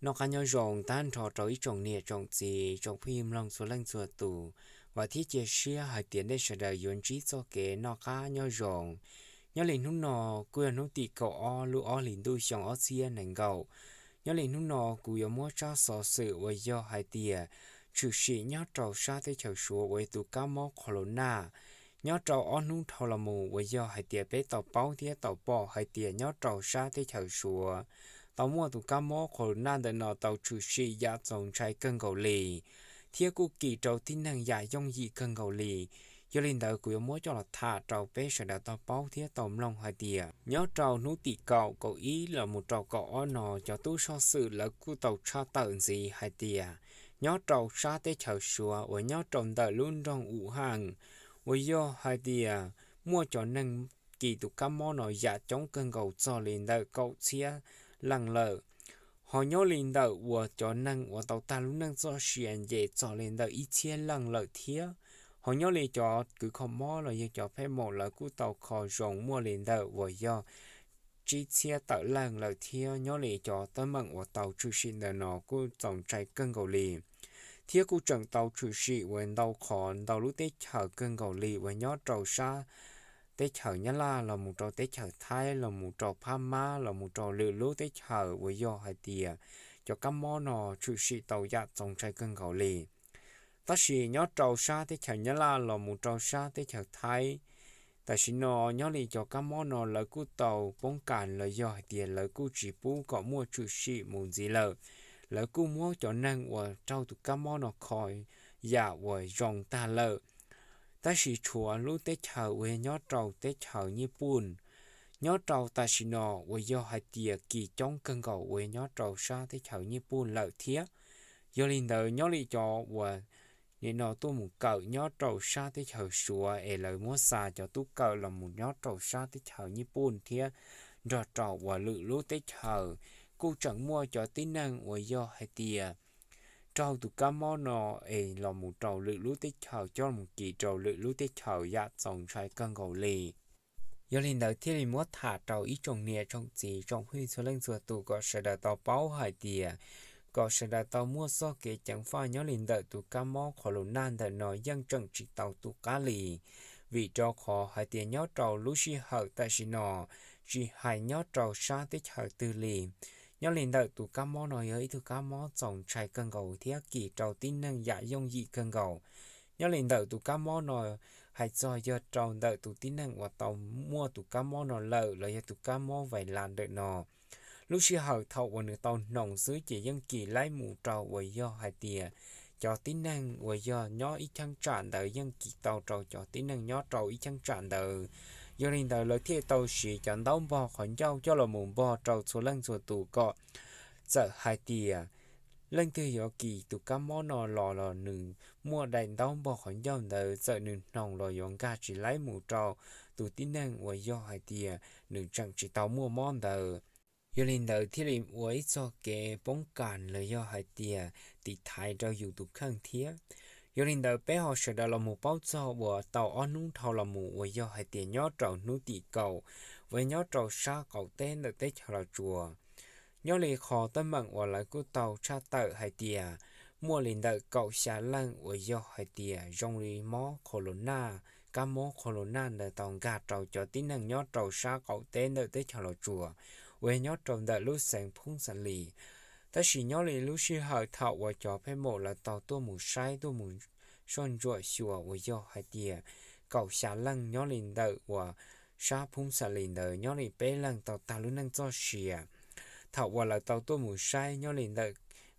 Noj qab nyob zoo tag nrho rau ib tsoom niam tsoom txiv tsoom phooj ywg mloog txhua leej txhua tus. Vam thiab cia siab hais tias nej sawv daws yuav ntsib txoj kev noj qab nyob zoo. Nyob li hnub no kuj yog hnub tim kaum ob lub ob hlis ntuj xyoo ob txhiab nees nkaum. Nyob li hnub no kuv yuav muab tsab xov xwm uas yog hais tias tshwm sim nyob rau sab teb chaws Suav uas yog tus kab mob qhos los naj. Nyob rau ob hnub dhau los mus uas yog hais tias peb tau paub thiab tau pom hais tias nyob rau sab teb chaws Suav tau muaj tus kab mob qhos los naj ntawm no tau tshwm sim yam txaus ntshai kawg nkaus li, thiab kuj kis rau tib neeg yam yooj yim kawg nkaus li. Yog li ntawd kuv yuav muab coj los tham rau peb sawv daws tau paub thiab tau mloog hais tias nyob rau hnub tim kaum, kaum ib los mus rau kaum ob no cov tub soj xwm lawv kuj tau tshaj tawm ntxiv hais tias nyob rau sab teb chaws Suav uas nyob rau ntawm lub nroog Wuhan uas yog hais tias muaj cov neeg kis tus kab mob no yam coob kawg nkaus txog li ntawm kaum txhiab leej lawm. Ho nyob li ntawm uas cov neeg uas tau tag lub neej txoj sia nce txog li ntawm ib txhiab leej lawm thiab. Ho nyob li cov kws kho mob los yog cov pheej maum lawv kuj tau kho zoo muaj li ntawm uas yog tsib txhiab tawm leej lawm thiab. Nyob li cov teeb meem uas tau tshwm sim ntawm no kuj txaus ntshai kawg nkaus li, thiab kuj tseem tau tshwm sim uas ntau qhov ntau lub teb chaws kawg nkaus li uas nyob rau sab teb chaws Nyab Laj los mus rau teb chaws Thaib los mus rau Phab Mab los mus rau lwm lub teb chaws uas yog hais tias cov kab mob no tshwm sim tau yam txaus ntshai kawg nkaus li. Tab sis nyob rau sab teb chaws Nyab Laj los mus rau sab teb chaws Thaib, tam sim no nyob li cov kab mob no lawv kuj tau poob kas los yog hais tias lawv kuj tsis pub kom muaj tshwm sim mus ntxiv lawm. Lawv kuj muab cov neeg uas raug tus kab mob no kho yam uas zoo tag lawm. Tab sis tshuav lub teb chaws uas yog nyob rau teb chaws Nyij Pooj, nyob rau tam sim no uas yog hais tias kis coob kawg nkaus uas yog nyob rau sab teb chaws Nyij Pooj lawm thiab. Yog li ntawd nyob li cov uas nim no tuaj mus kawm nyob rau sab teb chaws Suav es lawv muab xa cov tub kawm los mus nyob rau sab teb chaws Nyij Pooj thiab nrog rau uas lwm lub teb chaws kuj tseem muaj cov tib neeg uas yog hais tias raug tus kab mob no es los mus rau lwm lub teb chaws coj mus kis rau lwm lub teb chaws yam txaus ntshai kawg nkaus li. Yog li ntawd thiaj li muab tham rau ib tsoom niam tsoom txiv tsoom phooj ywg txhua leej txhua tus kom sawv daws tau paub hais tias kom sawv daws tau muaj txoj kev ceev faj nyob li ntawm tus kab mob qhov lus naj ntawm no yeej tseem tsis tau tu qab li. Vim rau qhov hais tias nyob rau lub sij hawm tam sim no tsis hais nyob rau sab teb chaws twg li, nyob li ntawm tus kab mob no yog ib tug kab mob txaus ntshai kawg nkaus thiab kis rau tib neeg yam yooj yim kawg nkaus. Nyob li ntawm tus kab mob no, hais txog yog rau ntawm tus tib neeg uas tau muaj tus kab mob no lawm los yog tus kab mob vais las ntawm no, lub sij hawm thaum uas nws tau hnoos xwb ces yeej kis laib mus rau uas yog hais tias cov tib neeg uas yog nyob ib cheeb tsam ntawd yeej kis tau rau cov tib neeg nyob rau ib cheeb tsam ntawd. Yog li ntawd lawv thiaj tau siv cov ntaub npog qhov ncauj coj los mus npog rau txhua leej txhua tus kom txawm hais tias leej twg yuav kis tus kab mob no los los nws muaj daim ntaub npog qhov ncauj ntawd txawm nws hnoos los yuav nkag tsis laib mus rau tus tib neeg uas yog hais tias nws tseem tsis tau muaj mob ntawd. Yog li ntawd thiaj li ua ib txog kev poob kas los yog hais tias tiv thaiv rau yus tus kheej thiab. Yog li ntawd peb ho sawv daws los mus paub txog uas tau ob hnub dhau los mus uas yog hais tias nyob rau hnub tim kaum uas nyob rau sab qaum teb ntawm teb chaws Los Tsuas. Nyob li qhov teeb meem uas lawv kuj tau tshaj tawm hais tias muaj li ntawm kaum xya leej uas yog hais tias zoo li mob qhos lus naj, kab mob qhos lus naj ntawd tau nkag rau cov tib neeg nyob rau sab qaum teb ntawm teb chaws Los Tsuas uas yog nyob rau ntawm lub xeev Phoob Xa Lis. Tab sis nyob li lub sij hawm thaum uas cov pheej maum lawv tau tuaj mus saib tuaj mus soj ntsuam xyuas uas yog hais tias kaum xya leej nyob li ntawm uas sab Phoob Xa Lis ntawd nyob li peb leeg tau tag lub neej txoj sia. Thaum uas lawv tau tuaj mus saib nyob li ntawm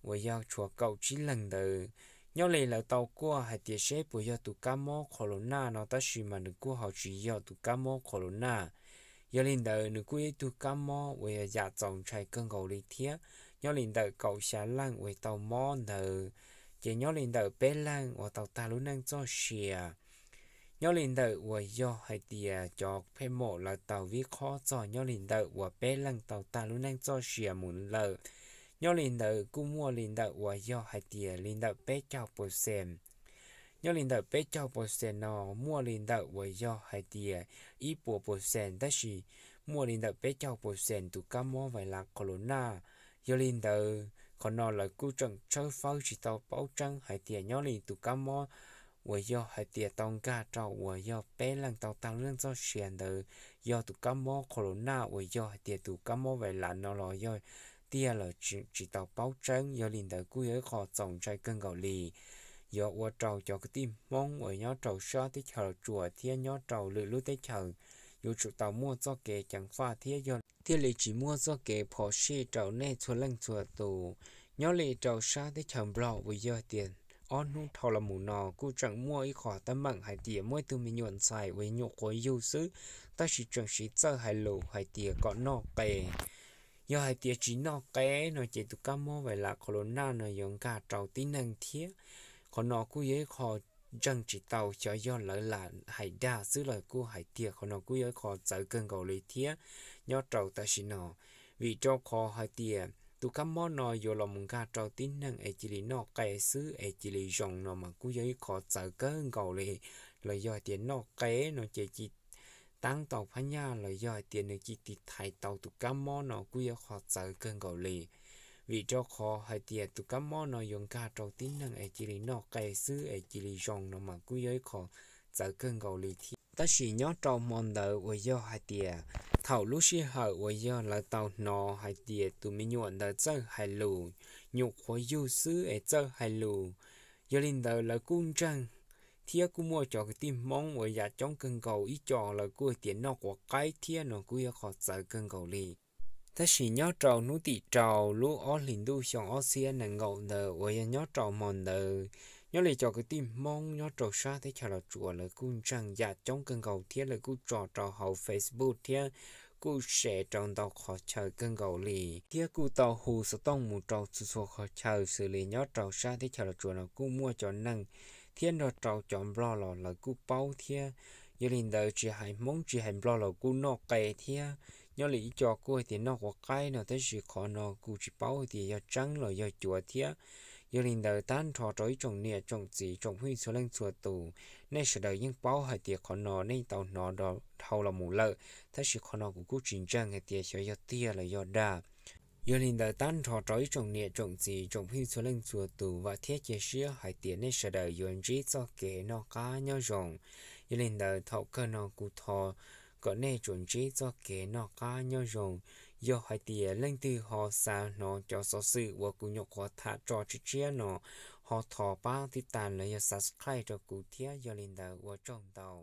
uas yog tshuav kaum tsib leeg ntawd, nyob li lawv tau kuaj hais tias seb puas yog tus kab mob qhos lus naj no tab sis mas nws kuj ho tsis yog tus kab mob qhos lus naj. Yog li ntawd nws kuj yog ib tug kab mob uas yog yam txaus ntshai kawg nkaus li thiab. Nyob li ntawm kaum xya leej uas tau mob ntawd, ces nyob li ntawm peb leeg uas tau tag lub neej txoj sia. Nyob li ntawm uas yog hais tias cov pheej maum lawv tau vib qhob txog nyob li ntawm uas peb leeg tau tag lub neej txoj sia mus lawm, nyob li ntawd kuj muaj li ntawm uas yog hais tias li ntawm peb caug percent. Nyob li ntawm peb caug percent no muaj li ntawm uas yog hais tias ib puas percent, tab sis muaj li ntawm peb caug percent tus kab mob vais lav qhos lus naj. Yog li ntawd Qhov no lawv kuj tseem tshawb fawb tsis tau paub tseeb hais tias nyob li tus kab mob uas yog hais tias tau nkag rau uas yog peb leeg tau tag lub neej txoj sia ntawd yog tus kab mob khaus laus naj uas yog hais tias tus kab mob vais lav no los yog tiag los tsis tau paub tseeb. Yog li ntawd kuj yog ib qho txaus ntshai kawg nkaus li. Yuav ua rau cov kwv tij Hmoob uas nyob rau sab teb chaws Los Tsuas thiab nyob rau lwm lub teb chaws yuav tsum tau muaj txoj kev ceev faj thiab yog thiaj li tsis muaj txoj kev phom sij rau nej txhua leej txhua tus. Nyob li rau sab teb chaws Nplog uas yog tias ob hnub dhau los mus no kuj tseem muaj ib qho teeb meem hais tias muaj ib tug me nyuam ntxhais uas nyuam qhuav yug xwb, tab sis tseem siv txawj hais lus hais tias kom noj qe. Yog hais tias tsis noj qe no ces tus kab mob vais lav khaus laus naj no yuav nkag rau tib neeg thiab. Qhov no kuj yog ib qho ntseeg tsis tau, xyov yog lawv lam hais dag xwb los kuj hais tias qhov no kuj yog ib qho txawv kawg nkaus li thiab nyob rau tam sim no. Vim rau qhov hais tias tus kab mob no yuav los mus nkag rau tib neeg es cia li noj qe xwb es cia li zoo no mas kuj yog ib qho txawv kawg nkaus li. Los yog hais tias noj qe no ces cia li tab tau phab nyaj los yog hais tias nws cia li thaiv tau tus kab mob no kuj yog qho txawv kawg nkaus li. Vim rau qhov hais tias tus kab mob no yuav nkag rau tib neeg es cia li noj qe xwb es cia li zoo no mas kuj yog ib qho txawv kawg nkaus li thiab. Tab sis nyob rau hmo ntawd uas yog hais tias thaum lub sij hawm uas yog lawv tau hnov hais tias tus me nyuam ntawd txawj hais lus, nyuam qhuav yug xwb es txawj hais lus, yog li ntawd lawv kuj ntseeg thiab kuj muaj cov kwv tij Hmoob uas yam coob kawg nkaus ib co lawv kuj hais tias noj quav qaib thiab no kuj yog qho txawv kawg nkaus li. Tab sis nyob rau hnub tim rau lub ob hlis ntuj xyoo ob txhiab nees nkaum ntawd uas yog nyob rau hmo ntawd, nyob li cov kwv tij Hmoob nyob rau sab teb chaws Los Tsuas lawv kuj ntseeg yam coob kawg nkaus thiab lawv kuj tso rau hauv Facebook thiab kuj share rau ntau qhov chaw kawg nkaus li thiab kuj tau hu xov tooj mus rau txhua txhua qhov chaw xws li nyob rau sab teb chaws Los Tsuas no kuj muaj cov neeg thiab nrog rau cov Nplog los lawv kuj paub thiab. Yog li ntawd tsis hais Hmoob tsis hais Nplog los kuj noj qe thiab. Nyob li ib co kuj hais tias noj quav qaib no tab sis qhov no kuv tsis paub hais tias yog tseeb los yog cuav thiab. Yog li ntawd tag nrho rau ib tsoom niam tsoom txiv tsoom phooj ywg txhua leej txhua tus, nej sawv daws yeej paub hais tias qhov no nej tau hnov dhau los mus lawm, tab sis qhov no kuv kuj tsis ntseeg hais tias xyov yog tiag los yog dag. Yog li ntawd tag nrho rau ib tsoom niam tsoom txiv tsoom phooj ywg txhua leej txhua tus, vam thiab cia siab hais tias nej sawv daws yuav ntsib txoj kev noj qab nyob zoo. Yog li ntawd thaum kawg no kuv thov kom nej tsuas ntsib txoj kev noj qab nyob zoo. Yog hais tias leej twg ho xav hnov cov xov xwm uas kuv nyuam qhuav tham tso tshiab tshiab no, ho thov pab tib tas los yog subscribe rau kuv thiab. Yog li ntawd ua tsaug ntau.